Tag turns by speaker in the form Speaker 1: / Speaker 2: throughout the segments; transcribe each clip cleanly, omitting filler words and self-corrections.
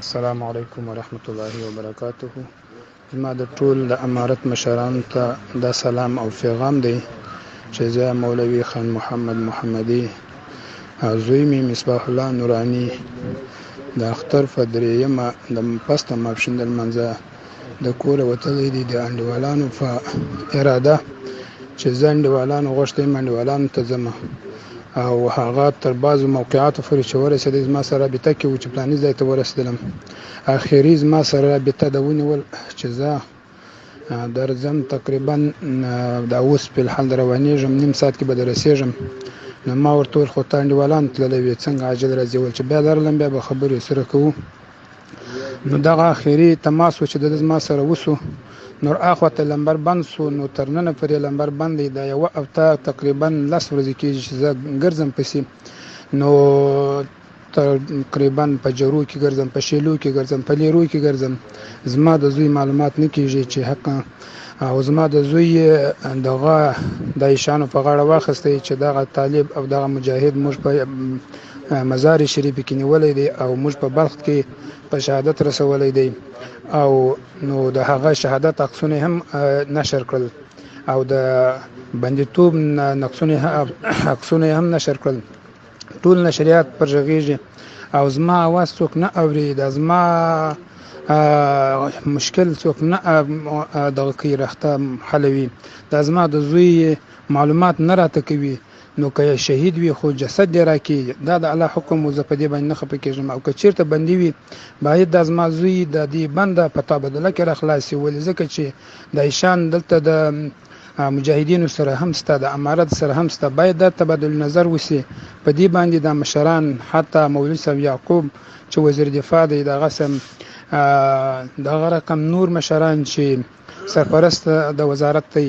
Speaker 1: السلام علیکم ورحمت الله وبرکاته. زما د ټول د امارت مشرانو ته دا سلام او پیغام دی چې زه مولوي خان محمد محمدي، زوی مې مصباح الله نوراني د اختر په درېیمه د پسته ماپښین د لمانځه د کوره وتلی دی، د انډیوالانو په اراده چې زه انډیوالانو غوښتی یم، انډیوالانو ته ځم، او هغه تر بعضو موقعاتو پورې چې ورسېدی زما سره رابطه کې و چې پلاني ځای ته ورسېدلم. اخري زما سره رابطه د ونیول چې زه درځم، تقریبا دا اوس په الحال روانېږم، نیم ساعت کې به درسېږم. نو ما ورته وویل خو ته انډیوالان تللی وې، څنګه عاجل راځې؟ ول چې بیا درلم، بیا به خبرې سره کوو. نو دغه اخري تماس و چې د زما سره وسو. نور اخوا ته لمبر بند سو، نو تر ننه پورې لمبر بند دی. دا یوه هفته تقریبا 10 ورځې کېږي چې زه ګرځم پسې، نو تقریبا په جرو کې ګرځم، په شیلو کې ګرځم، په لیرو کې ګرځم، زما د زوی معلومات نه کیږي چې حق. او زما د زوی دغه د ایشانو په غاړه واخیستی چې دغه طالب او دغه مجاهد موږ په مزار شریف کې نیولی دی او موږ په بلخ کې په شهادت رسولی دی، او نو د هغه شهادت عکسونه هم نشر کړل او د بندیتوب نقصونه عکسونه هم نشر کړل. ټول نشریات پر غږیږي او زما اواز څوک نه اوري، دا زما مشکل څوک نه دغه کوي، راخته حلوي، دا زما د زوی معلومات نه راته کوي. نو که شهید وي خو جسد دې راکړي، دا د الله حکم و، زه په دې باندې نه خفه کېږم. او که چېرته بندي وي باید دا زما زوی د دې بنده په تبادله کې راخلاص شي، ولې ځکه چې د ایشان دلته د مجاهدینو سره هم سته، د امارت سره هم سته، باید دا تبادل نظر وشي په دې باندې. دا مشران حتی مولوي صاحب یعقوب چې وزیر دفاع دی، دغه سم دغه رقم نور مشران چې سرپرست د وزارت دی،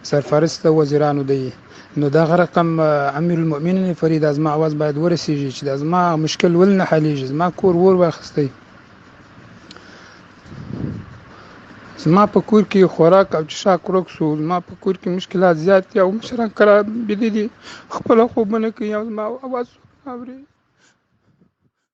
Speaker 1: سرپرست د وزیرانو دی، نو دغه رقم امیر المؤمنین فرید، زما اواز باید ورسیږي چې دا زما مشکل ول نه حلیږي. زما کور ور واخیستی، زما په کور کې خوراک او څښاک ورک سو، زما په کور کې مشکلات زیات دي او مشران کرا بیده دي، خپله خوبونه کوي او زما اواز څوک نه اوري.